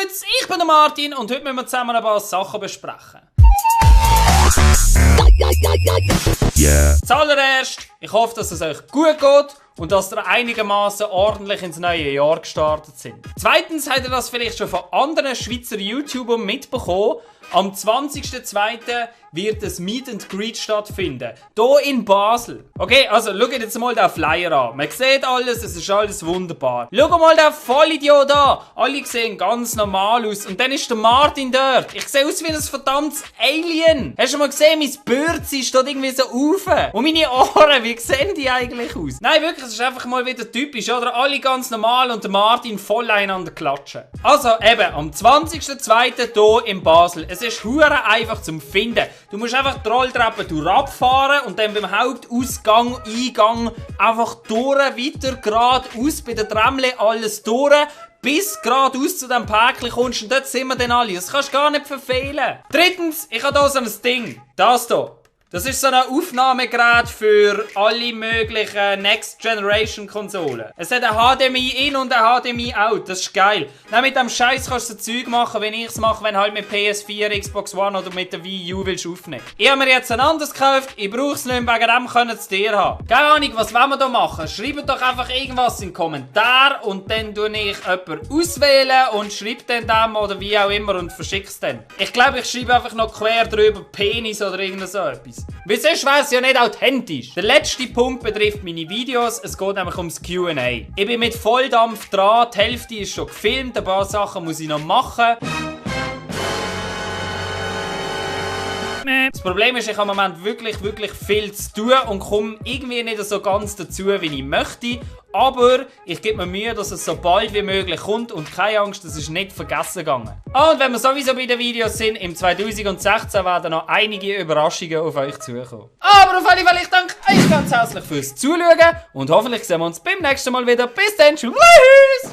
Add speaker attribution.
Speaker 1: Grüezi, ich bin der Martin und heute müssen wir zusammen ein paar Sachen besprechen. Zuallererst, ich hoffe, dass es euch gut geht und dass ihr einigermaßen ordentlich ins neue Jahr gestartet sind. Zweitens habt ihr das vielleicht schon von anderen Schweizer YouTubern mitbekommen. Am 20.02. wird ein Meet and Greet stattfinden. Hier in Basel. Okay, also schaut jetzt mal den Flyer an. Man sieht alles, es ist alles wunderbar. Schaut mal den Vollidiot an. Alle sehen ganz normal aus. Und dann ist der Martin dort. Ich sehe aus wie ein verdammtes Alien. Hast du mal gesehen, mein Bürzi steht irgendwie so auf. Und meine Ohren, wie sehen die eigentlich aus? Nein, wirklich, es ist einfach mal wieder typisch, oder? Alle ganz normal und der Martin voll einander klatschen. Also eben, am 20.02. hier in Basel. Es ist hure einfach zum Finden. Du musst einfach die Rolltreppe durchfahren und dann beim Hauptausgang, Eingang einfach durch, weiter geradeaus bei der Tramle alles durch, bis geradeaus zu dem Päckchen kommst und dort sind wir dann alle. Das kannst du gar nicht verfehlen. Drittens, ich habe hier so ein Ding. Das hier. Das ist so ein Aufnahmegerät für alle möglichen Next Generation Konsolen. Es hat ein HDMI in und ein HDMI out. Das ist geil. Dann mit dem Scheiß kannst du so Zeug machen, wenn ich es mache, wenn halt mit PS4, Xbox One oder mit der Wii U willst aufnehmen. Ich habe mir jetzt ein anderes gekauft. Ich brauche es nicht mehr, wegen dem könnt ihr es dir haben. Keine Ahnung, was wollen wir da machen? Schreibt doch einfach irgendwas in den Kommentaren und dann tue ich jemanden auswählen und schreibe dann dem oder wie auch immer und verschicke es dann. Ich glaube, ich schreibe einfach noch quer drüber Penis oder irgend so etwas. Weil sonst wäre es ja nicht authentisch. Der letzte Punkt betrifft meine Videos. Es geht nämlich ums Q&A. Ich bin mit Volldampf dran. Die Hälfte ist schon gefilmt. Ein paar Sachen muss ich noch machen. Das Problem ist, ich habe im Moment wirklich viel zu tun und komme irgendwie nicht so ganz dazu, wie ich möchte. Aber ich gebe mir Mühe, dass es so bald wie möglich kommt und keine Angst, das ist nicht vergessen gegangen. Und wenn wir sowieso bei den Videos sind, im 2016 werden noch einige Überraschungen auf euch zukommen. Aber auf alle Fälle, ich danke euch ganz herzlich fürs Zuschauen und hoffentlich sehen wir uns beim nächsten Mal wieder. Bis dann, tschüss!